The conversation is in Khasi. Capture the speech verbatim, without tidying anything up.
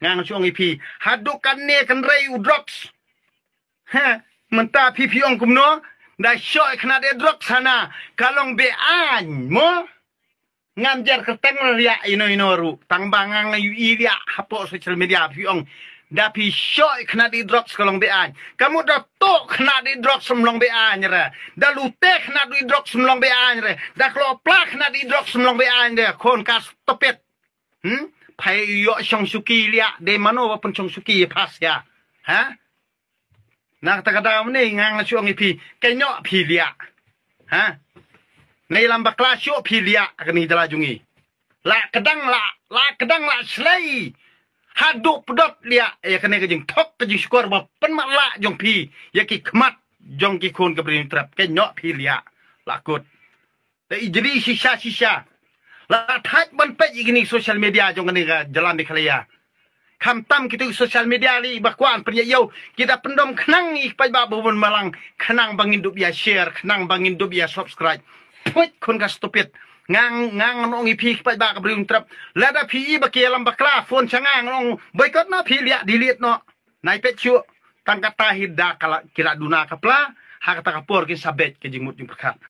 Nga ngan shu ong ïa phi, haduh katne kan rei u drugs. Ha, mynta phi phi ong kumno? Da shoh khynnah de drugs hana, ka long beaiñ mo. Ngam jer kyrteng riak ino ino ruh, tang ba nga nga ïohi riak hapoh social media phi ong. Da phi shoh khynnah de drugs ka long beaiñ. Ka mut da toh khynnah de drugs ym long beaiñ re. Da lute khynnah de drugs ym long beaiñ re. Da klopla khynnah de drugs ym long beaiñ re. Khun ka stupid. Hmm? Phai ïoh shong shuki liak de mano ba pynshong shuki ïa phas ïa. Ha? Na kata ka daw ne nga nga shu ong ïa phi, ka ñiuh phi liak. Ha? Ngi lam bakla shuh phi liak kani jala jong ngi. La kdang la, la kdang la shlei. Haduh pdot liak ïa kane ka jingthok ka jingshukor ba pynmatlah jong phi ïa ki khmat jong ki khun ka Bri Hynñiewtrep, ka ñiuh phi liak. La kut. Te i jri shisha shisha. La thait ban peit ïa kini social media jong kane ka jylla Meghalaya. Khamtam kitu social media li ba kwah pynïaid ïew, kita pyndom khnang ïa ki paidbah ba bun balang, khnang ba ngin dup ïa share, khnang ba ngin dup ïa subscribe. Phuit khun ka stupid. Ngang ngang ngan ong ïa phi ki paidbah ka Bri Hynñiewtrep. Lada phi i ba ki ïalam bakla phone sha nga ngan ong boycott noh phi liak delete noh. Nai peit shuh. Tang kata hi da ka la, ki la duna ka pla, ha kata ka por kin sa beit ka jingmut jingpyrkhat.